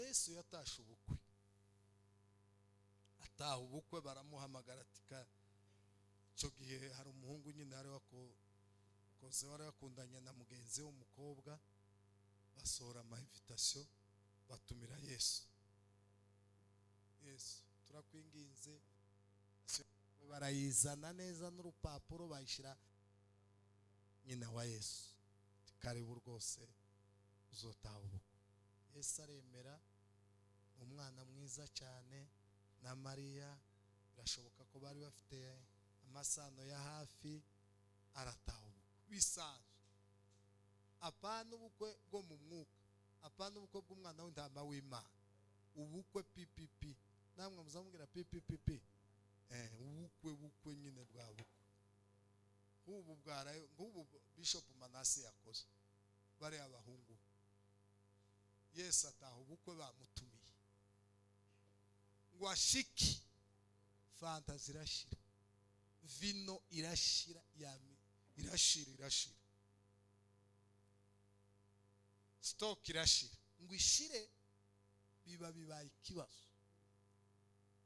Yesu yatashe ubukwe, ataha ubukwe baramuhamagara ati icyo gihe hari umuhungu nyine hari wakoze wari wakundanye na mugenzi w'umukobwa, basohora ama invitation batumira Yesu. Yesu turakwinginze, barayizana neza n'urupapuro bayishyira nyina wa Yesu, karibu rwose uzotaha ubukwe. Yesu aremera, umwana mwiza cyane na Mariya, birashoboka ko bari bafite amasano ya hafi, arataha ubukwe bisanzwe. Apana ubukwe bwo mu mwuka, apana ubukwe bw'umwana w'intama w'Imana, ubukwe PPP, namwe muzamubwira PPP, ubukwe bukwe nyine bwa bukwe nk'ubu bwarayo, nk'ubu Bishop Manase yakoze bari abahungu. Yesu ataha ubukwe bamutumiye ngo ashiki, fanta zirashira, vino irashira, yami irashira, irashira, stock irashira, ngo ishire biba bibaye ikibazo.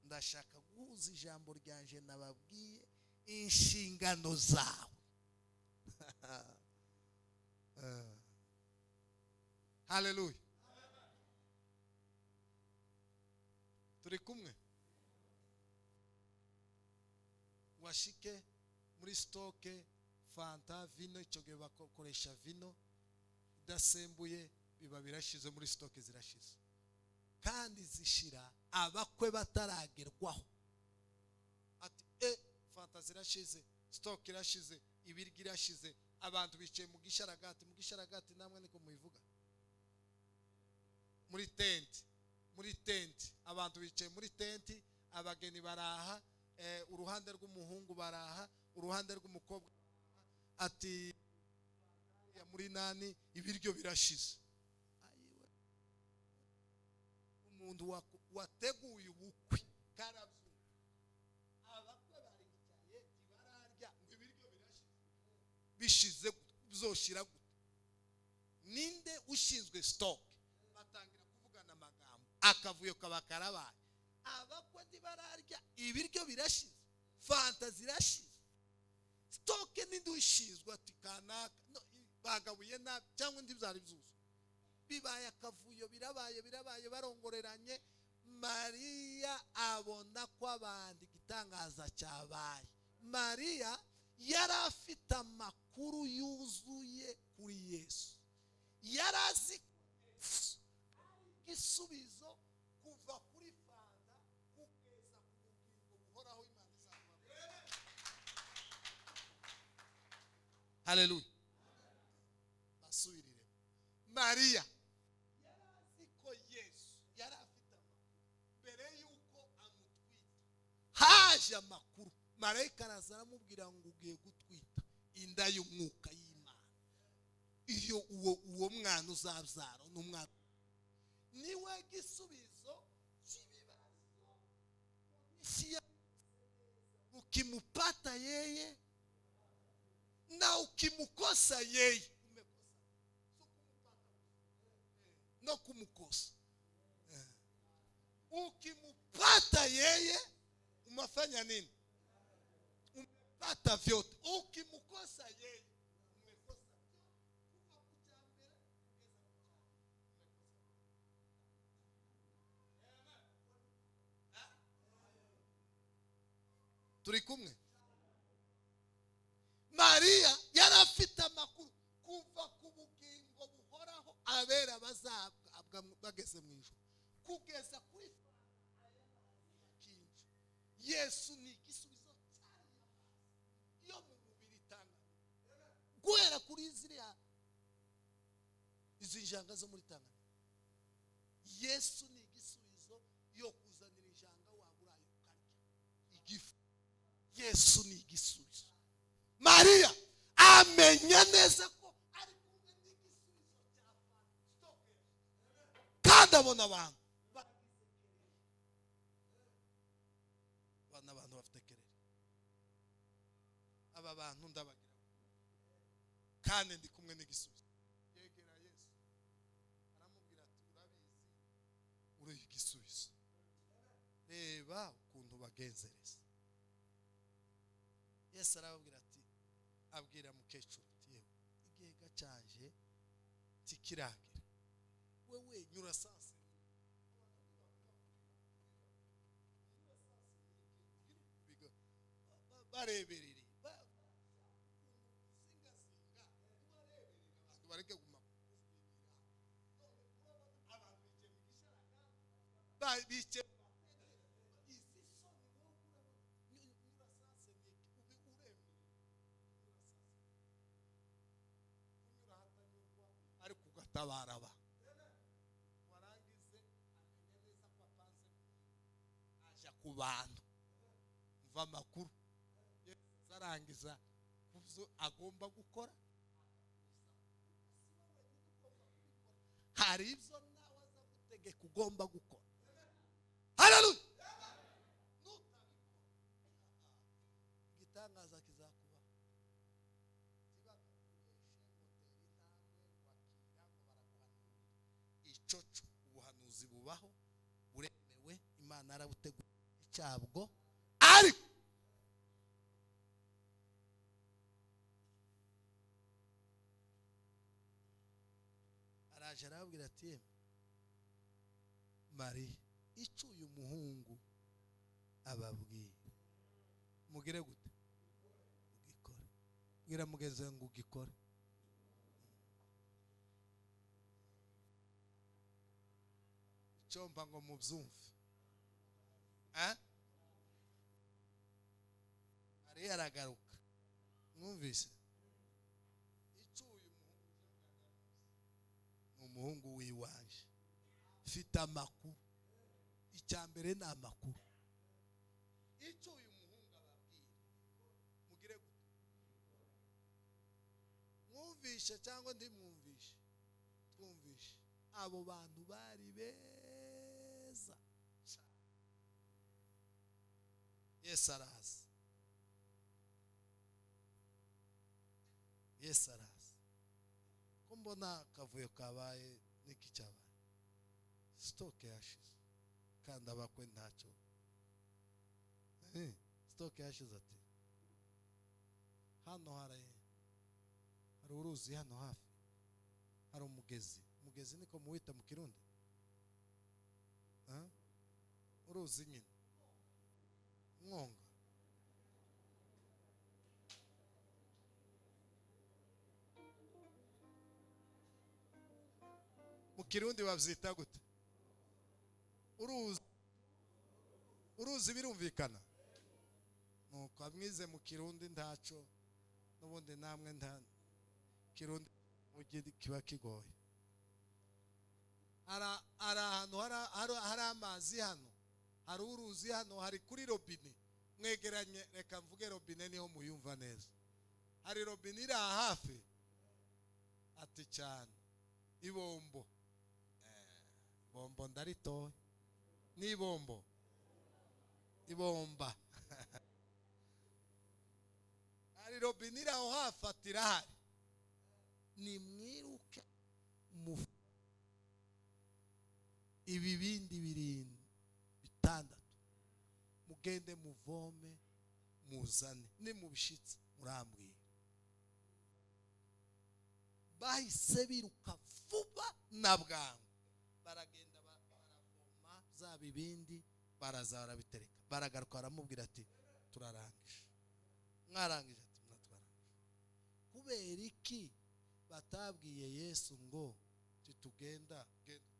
Ndashaka guhuza ijambo ryanje nababwiye, inshingano zawe. Haleluya. Turi kumwe. Washike muri stoke fanta vino, icyo gihe bakoresha vino idasembuye, biba birashize muri stoke, zirashize kandi zishira abakwe bataragerwaho. Ati fanta zirashize, stoke irashize, ibiryo irashize, abantu bicaye mu gisharagati. Mu gisharagati namwe niko mubivuga, muri tente, muri tente abantu bicaye muri tente, abageni baraha, uruhande rw'umuhungu baraha, uruhande rw'umukobwa, ati ya muri nani ibiryo birashize. Umuntu wateguye ubukwe karabyo, abakwe baricaye ntibararya ngo ibiryo birashize, bishize bizoshira gute? Ninde ushinzwe stock? Batangira kuvugana amagambo, akavuyo kabakarabaye, abakwe ntibararya, ibiryo birashize, fanta zirashize, stock ninde ushinzwe? Ati kanaka bagabuye nabi cyangwa ndi byari byuzuye. Bibaye akavuyo, birabaye birabaye, barongoreranye. Mariya abona ko abandi igitangaza cyabaye. Mariya yari afite amakuru yuzuye kuri Yesu, yari azi igisubizo kuva kuri fanta kugeza ku bugingo buhoraho Imana izamuha. Haleluya. Basubirire. Mariya yari azi ko Yesu yari afite amakuru mbere yuko amutwita. Haje amakuru, marayika araza aramubwira ngo ugiye gutwita inda y'umwuka y'Imana, iyo uwo mwana uzabyara n'umwana niwe gisubizo cy'ibibazo isi. Ukimupata yeye na ukimukosa yeye umekosa, so kumupata no kumukosa. Ukimupata yeye umefanya nini? Umepata vyote. Ukimukosa yeye umekosa vyote. Kuva kucha mbere kugeza kucha umekosa. Turi kumwe. Mariya yari afite amakuru kuva ku bugingo buhoraho abera bazabwa bageze mu ijuru kugeza kuri kinji. Yesu ni igisubizo cyane yo mu mubiri tanga guhera kuri ziriya izi njanga zo muri Tanganyika. Yesu ni igisubizo yo kuzanira injanga waburayo ukarya igifu. Yesu ni igisubizo. Mariya amenya neza ko ari kumwe n'igisubizo cya fanta, kandi abona abantu bana, abantu bafite kerere. Aba bantu ndabagira kandi ndi kumwe n'igisubizo. Yegera Yesu aramubwira ati urabizi Igisubizo. Reba ukuntu bagenzereza. Yesu arababwira ati, abwira mukecuru ati, yewe igihe gacanje tikiragira, wewe nyura sasa bareberere singa bareke guma abantu bice ariko ugatabara ba warangize amenye neza ko apanze aja ku bantu mva amakuru arangiza kubyo agomba gukora. Hari ibyo nawe aza gutegeka ugomba gukora. Haleluya. Igitangaza kizakuba icoco. Ubuhanuzi bubaho buremewe, Imana yarabuteguye icyabwo, ariko araje arababwira ati, Mariya icyo uyu muhungu ababwiye mugire gute? Ugikore. Bwira mugeze ngo ugikore. Icyo mba ngo mubyumve. Mariya aragaruka. Mwumvise? Icyo uyu muhungu ni umuhungu w'iwanje, mfite amakuru. Icya mbere ni amakuru. Icyo uyu muhungu ababwira mugire gute? Mwumvishe cyangwa ntimwumvishe? Twumvishe. Abo bantu bari beza. Yesu araza. Yesu araza. Ko mbona akavuyo kabaye, niki cyabaye? Stoke yashize kandi abakwe ntacyo. Stoke yashize ati hano hari uruzi hano hafi, hari umugezi. Umugezi niko muwita mu Kirundi? Uruzi nyine mwonga. Mu Kirundi babyita gute? Uruzi. Uruzi birumvikana. Nuko amwize mu Kirundi ntaco, n'ubundi namwe nta Kirundi mujyi kiba kigoye. Hari ahantu hari amazi hano, hari uruzi hano, hari kuri robine mwegeranye. Reka mvuge robine niho muyumva neza. Hari robine iri hafi ati cyane, ibombo. Bombo ndaritoye n'ibombo ibomba. Hari robine iri aho hafi ati irahari, nimwiruke mu ibibindi birindwi bitandatu, mugende muvome muzane, nimubishitse murambwira. Bahise biruka vuba na bwangu, baragenda baravoma za bibindi, baraza barabitereka, baragaruka baramubwira ati turarangije. Mwarangije? Ati mwatwarangije. Kubera iki batabwiye Yesu ngo titugenda genda?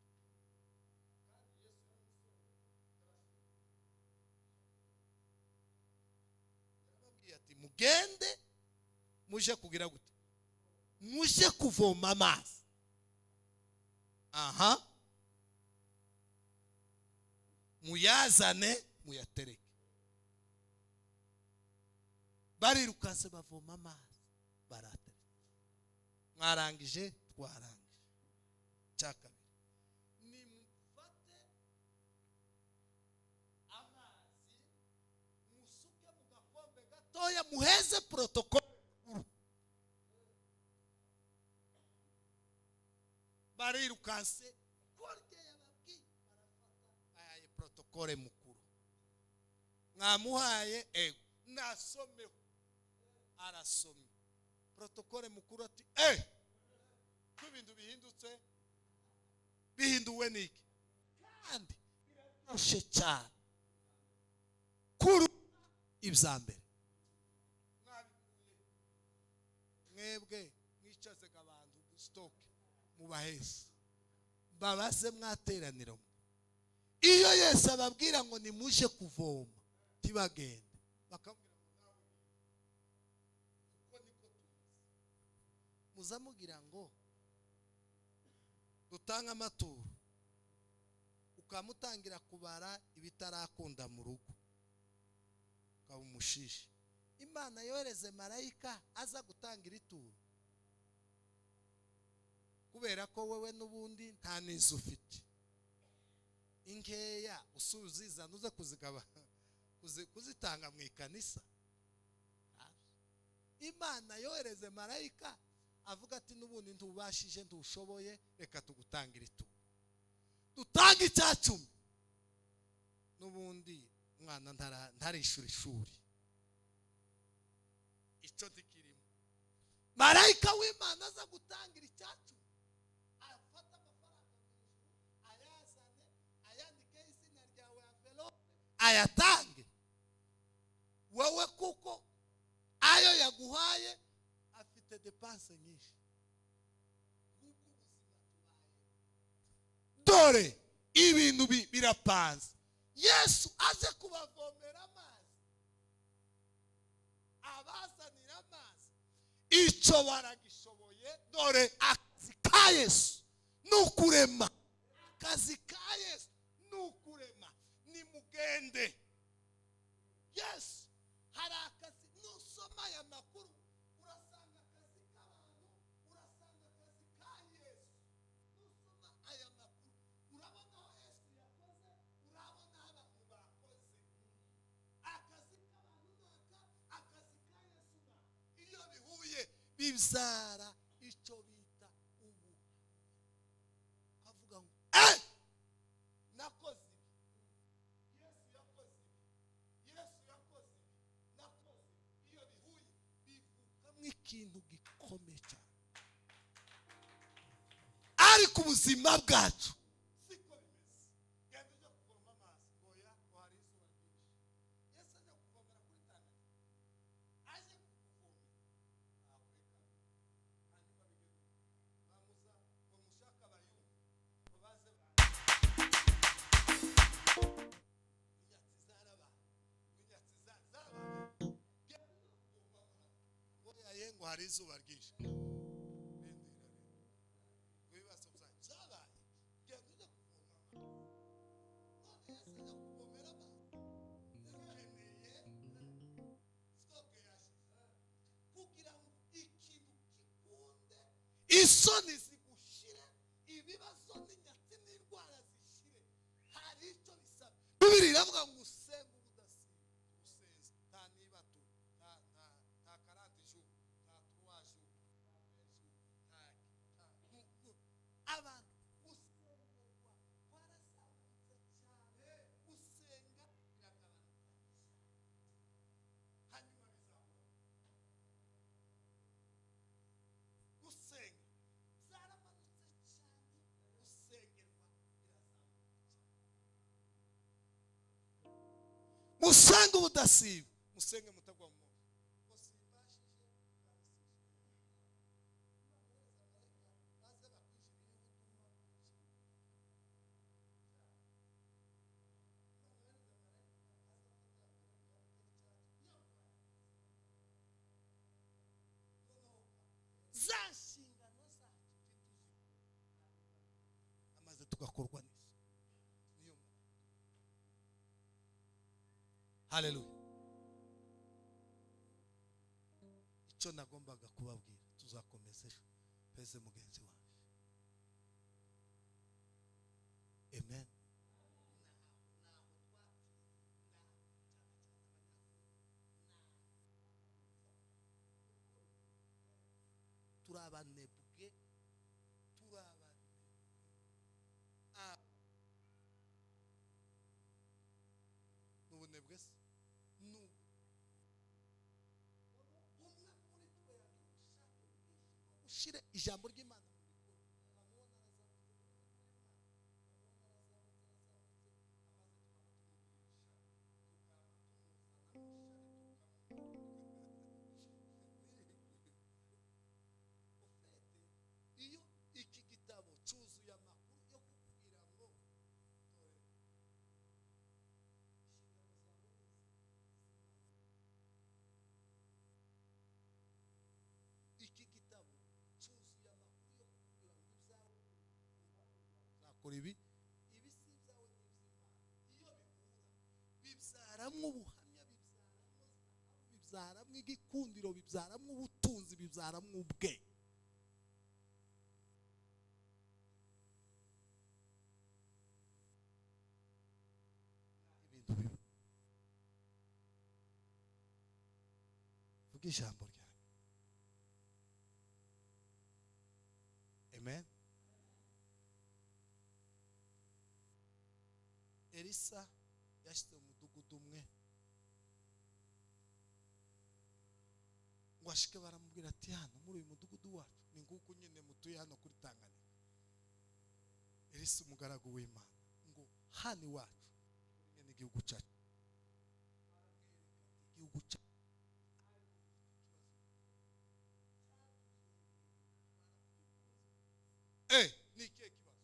Yarababwiye ati mugende muje kugira gute? Muje kuvoma amazi. Aha, muyazane muyatereke. Barirukanse bavoma amazi baratereka. Mwarangije? Twarangije. Cya kabiri, nimufate amazi musuke mu gakombe gatoya, muheze protocole. Barirukanse korye yababwiye, barafata Protokole mukuru mwamuhaye, ego nasomeho, arasomye. Protokole mukuru ati ko ibintu bihindutse, bihinduwe niki? Kandi biraryoshye cyane kuru ibya mbere. Mwebwe mwicazaga abantu stock mubahese babaze mwateranira. Iyo Yesu ababwira ngo nimuje kuvoma tibagende, bakamubwira ngo nawe uko niko tuzi. Muzamugira ngo dutanga amaturo, ukamutangira kubara ibitarakunda mu rugo, ukaba umushishi. Imana yohereze marayika aza gutangira ituro, kubera ko wewe n'ubundi nta nizo ufite, inkeya usuzizana uze kuzigaba kuzitanga mu ikanisa. Imana yohereze marayika avuga ati n'ubundi ntubashije, ntushoboye, reka tugutangira ituro, dutange icyacumi. N'ubundi mwana ntarishura ishuri, icyo ntikirimo. Marayika w'Imana aza gutangira icyacumi, afata amafaranga ayazane, ayandike izina ryawe envelope, ayatange wowe, kuko ayo yaguhaye afite depanse nyinshi. Dore ibintu birapanze. Yesu aze kubavomera amazi, abazanira amazi, icyo baragishoboye. Dore akazi ka Yesu ni ukurema, akazi ka Yesu ni ukurema. Nimugende. Yesu hari akazi. Nusoma aya makuru urasanga akazi k'abantu, urasanga akazi ka Yesu. Nusoma aya makuru urabona aho Yesu yakoze, urabona aho abantu bakoze. Akazi k'abantu naka, akazi ka Yesu naka. Iyo bihuye bibyara icyo bita ubu. Ukavuga ngo nakoze ibi, Yesu yakoze ibi, Yesu yakoze ibi, nakoze ibi. Iyo bihuye bivukamo ikintu gikomeye cyane. Ariko ubuzima bwacu siko bimeze. Genda ujya kuvoma amazi, oya ngo hari izuba ryinshi. Yesu ajya kuvomera kuri Tanganyika, aje kukuvomera ntakureka. Hanyuma bigeze bamuza ngo mushaka abayumva ngo baze inyatsi zarabaye, inyatsi zarabaye. Genda ujya kuvoma amazi, oya ye ngo hari izuba ryinshi. Rindira rero ibibazo byanyu byabaye. Genda ujya kuvoma amazi. None Yesu ajya kuvomera amazi, ukeneye sitoke yashize kugira ngo ikintu gikunde, isoni zigushire, ibibazo n'inyatsi n'indwara zishire. Hari icyo bisaba. Bibiri iravuga ngo usenge ubudasiba, usenze nta nibatu, nta 40 jours, nta 3 jours, nta 20 jours, nta abantu gusengerwa kwarazamutse cyane. Gusenga biragabanuka, hanyuma bizahura. Gusenga byaramanutse cyane, gusengerwa birazamuka cyane. Musenge ubudasiba, musenge mutagwa mu mwobo. Ngo simbashije, baze bakwishyurira ubutumwa. Za nshingano zacu amaze tugakorwa neza. Niyo mpamvu. Haleluya. Icyo nagombaga kubabwira tuzakomeza ejo. Peze mugenzi wanjye. Amen. Turabanebwe, turabanebwe. Ubunebwe se ni umwe muri twe ushire ijambo ry'Imana mu bikorwa. Iyo iki gitabo cyuzuye amakuru yo kukubwira ngo dore iki gitabo cyuzuye amakuru yo kukubwira ngo ibyawe uzakora ibi, ibi si ibyawe ni iby'Imana. Iyo bihura bibyaramwo ubuhamya, bibyaramwo igikundiro, bibyaramwo ubutunzi, bibyaramwo ubwenge. Ibintu bibi. Vuga ijambo ryawe. Amen. Elisa yashyize mu mudugudu umwe ngo ashike, baramubwira ati hano muri uyu mudugudu wacu ni nguko nyine mutuye hano kuri Tanganyika. Elisa umugaragu w'Imana ngo hano iwacu nyine igihugu cyacu, igihugu cyacu ni ikihe kibazo?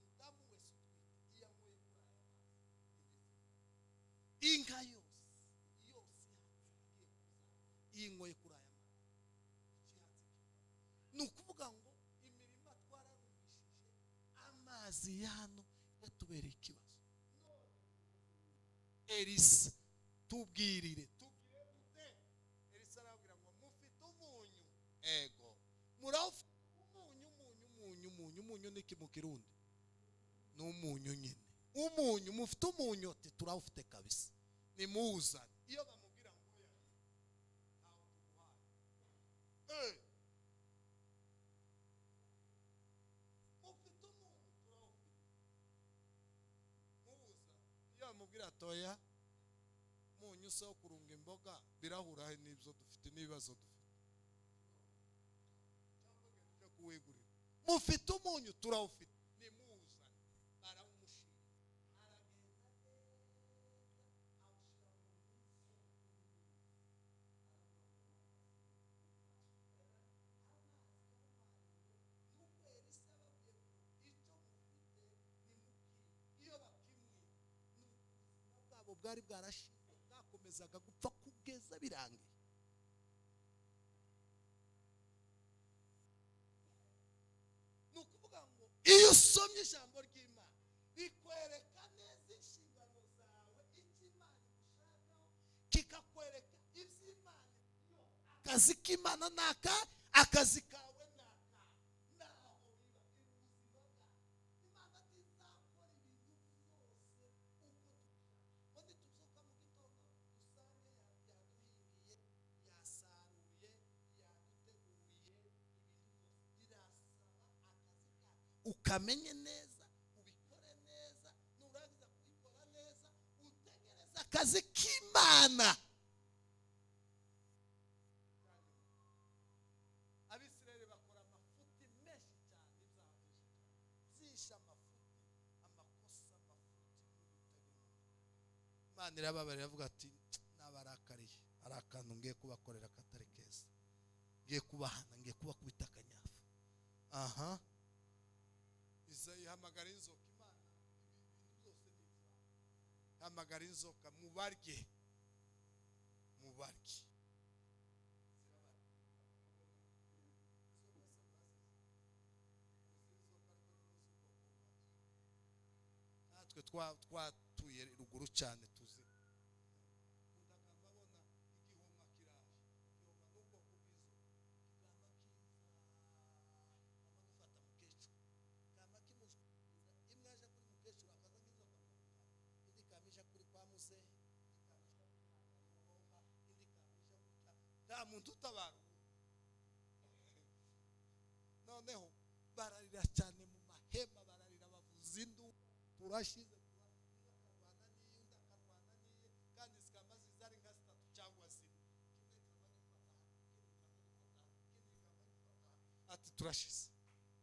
Umudamu wese utwite iyo anyweye kuri aya mazi, inka yose yose ihatse igiye kubyara iyo inyweye kuri aya mazi ikihatse kiba. Ni ukuvuga ngo imirima twararumishije amazi y'hano yatubereye ikibazo. Elisa tubwirire, tubwire gute? Elisa arababwira ngo mufite umunyu. Ego murawufite umunyu, umunyu, umunyu, umunyu, umunyu ni iki mu Kirundi? Ni umunyu nyine. Umunyu, mufite umunyu? Ati turawufite kabisa, nimuwuzane. Iyo bamubwira ngo oya ntawo tuguhaye, mufite umunyu turawufite, muwuzane. Iyo bamubwira ati oya munyu se wo kurunga imboga birahura he n'ibyo dufite n'ibibazo dufite, kuwegurira. Mufite umunyu turawufite, nimuwuzane. Barawumushira, aragenda neza awushyira mu nuko Elisa ababwiye ngo icyo mufite nimukire. Iyo bakimwe ni ubuzima bwabo bwari bwarashize, bwakomezaga gupfa kugeza birangiye. Ni ukuvuga ngo iyo usomye ijambo ry'Imana rikwereka neza inshingano zawe, icyo Imana igushakaho, kikakwereka iby'Imana. Akazi k'Imana ni aka, akazi kawe ni aka, naho biba ubuzima bwawe. Imana ntizakora ibintu byose uko tubishaka. Ngo nitubyuka mu gitondo dusange yaduhingiye, yasaruye, yaduteguriye ibintu byose. Birasaba akazi kawe ukamenye neza, ubikore neza. Nurangiza kubikora neza, utegereze akazi k'Imana. Abisirayeli bakora amafuti menshi cyane, ibyaha byinshi cyane, byishe amafuti, amakosa, amafuti n'ibitagira. Imana irababarira, iravuga ati nabarakariye, ari akantu ngiye kubakorera katari keza, ngiye kubahana, ngiye kubakubita akanyafu. Aha ihamagara inzoka. Imana ibintu byose ni ibyaha. Ihamagara inzoka, mubarye, mubarye. Natwe twatuye ruguru cyane, tuzi ndagamba abona igihoma kiraje, igihoma n'ubwoko bw'inzoka kigamba kiza gufata mukecuru, kama kimushikiriza imwe aje kuri mukecuru akaza nk'inzoka 50, indi kamisha kuri kwa muzehe, indi kamisha kuri mama, indi kamisha gutya, nta muntu utabara. Noneho bararira cyane mu mahema, bararira bavuza induru, turashize, imwe akarwana n'iyundi. Ati turashize.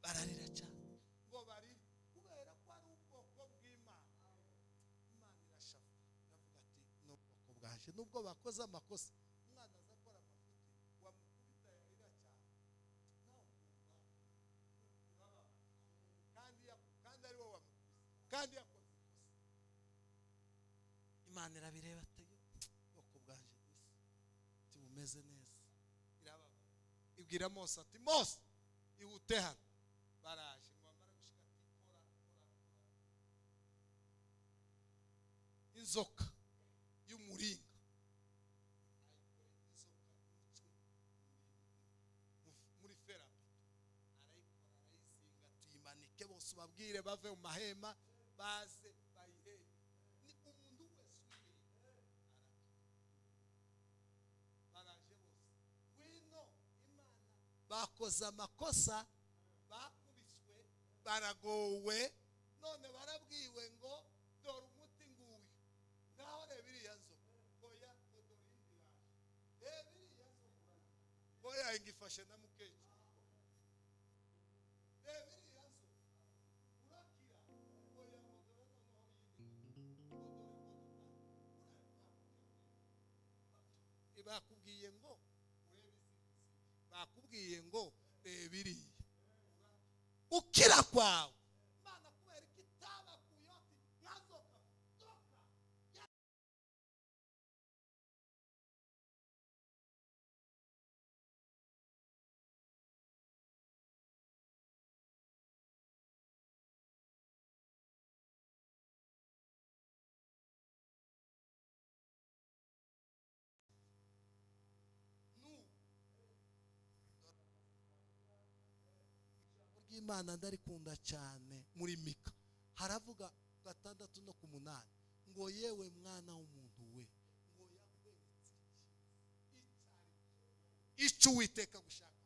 Bararira cyane ngo barire kubera ko ari ubwoko bw'Imana. Imana irashavu, iravuga ati n'ubwoko bwaje nubwo bakoze amakosa. Umwana aza akora amafuti, wamukubita yarira cyane, nawe ukumva kandi ari wowe wamukubise, kandi yakoze ikosa. Imana irabireba ati ubwoko bwaje gusa tibumeze neza. Irababa ibwira Mose ati Mose ihute hano. Baraje ngo bamara gushika ati kora kora kora inzoka y'umuringa, ayikora inzoka muri ferabeto, arayikora arayizinga, tuyimanike bose ubabwire bave mu mahema baze bayirebe. Ni umuntu wese uyireba arakira. Baraje bose ngwino. Imana bakoze amakosa, bakubiswe, baragowe, none barabwiwe ngo dore umuti nguyu, ngaho reba iriya nzoka, oya ngo dore indi yaje, reba iriya nzoka, oya ngifashe na mukecuru, reba iriya nzoka urakira, oya ngo dore noneho iyindi, ngo dore ngo dore bakubwiye ngo urebe izindi, bakubwiye ngo reba iriya ukira kwawe. Imana kubera ko itabakuye ati nkazoka zoka. Imana ndarikunda cyane. Muri Mika haravuga 6 no 8 ngo yewe mwana w'umuntu we, ngo yakweretse iki icyo Uwiteka gushaka,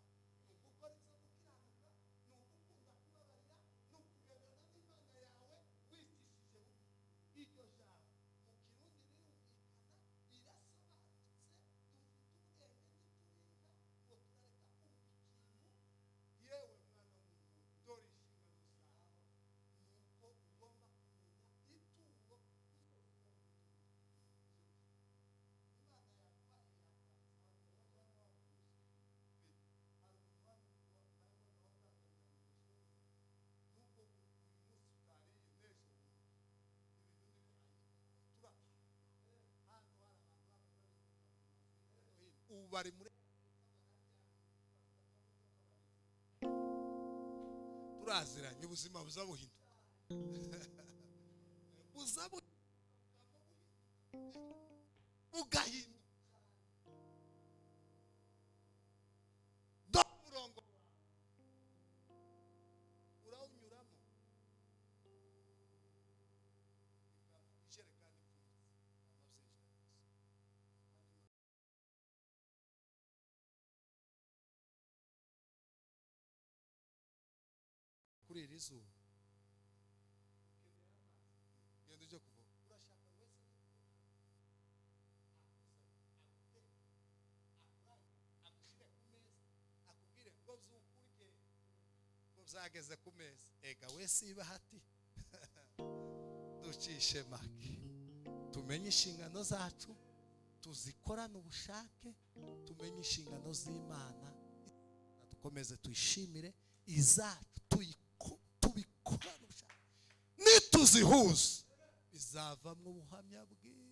ni ugukora ibyo gukiranuka, ni ugukunda kubabarira, ni ukugendana n'Imana yawe wicishije bugufi. Iryo jambo mu Kirundi rirumvikana, rirasobanutse, dufite ubwenge ntiturinda ngo turareka kumva ikintu. Yewe mwana w'umuntu we, dore inshingano zawe ni uko ugomba kumenya ituro. Imana yaguhaye nubwo uyu munsi utariye n'ejo hano hari abantu ubu bari muri turaziranye, ubuzima buza buhinduka, buza bugahinduka. Dore umurongo urawunyuramo, ijerekani ipfunyitse amabyinjira. Kuri iri zuba genda ujye kuvoma, urashaka wese agushyire ku meza, akubwire ngo byukurye ngo byageze ku meza. Ega wese iba hati ducishe make, tumenye inshingano zacu, tuzikorane ubushake, tumenye inshingano z'Imana, dukomeze tuyishimire izacu, tubikorane ubushake, nituzihuza bizavamo ubuhamya bwiza.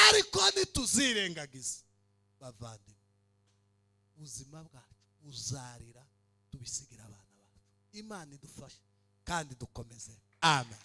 Ariko nituzirengagiza bavandimwe, ubuzima bwacu buzarira, tubisigira abana bacu. Imana idufashe kandi dukomeze. Amen.